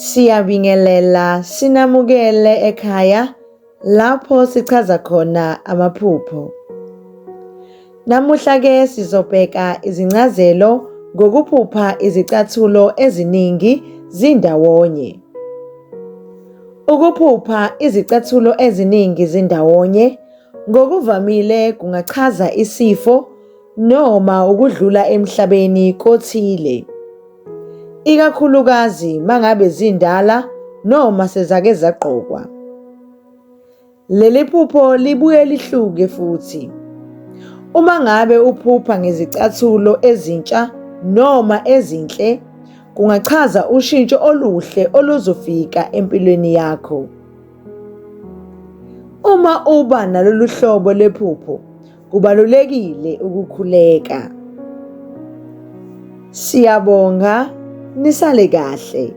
Siyabingelela sinamukele ekhaya lapho sichaza khona amaphupho. Namuhla ke sizobheka izincazelo ngokuphupha izicathulo eziningi zindawonye. Ukuphupha izicathulo eziningi zindawonye ngokuvamile kungachaza isifo noma ukudlula emhlabeni kothile. Ikakhulukazi mangabe zindala noma sezake zagqokwa. Leli phupho libuye lihluke futhi. Uma ngabe uphupha ngezicathulo ezintsha noma ezinhle, kungachaza ushintsho oluhle oluzofika empilweni yakho. Uma uba nalolu hlobo lwephupho, Kubalulekile ukukhuleka. Siyabonga, nisale kahle.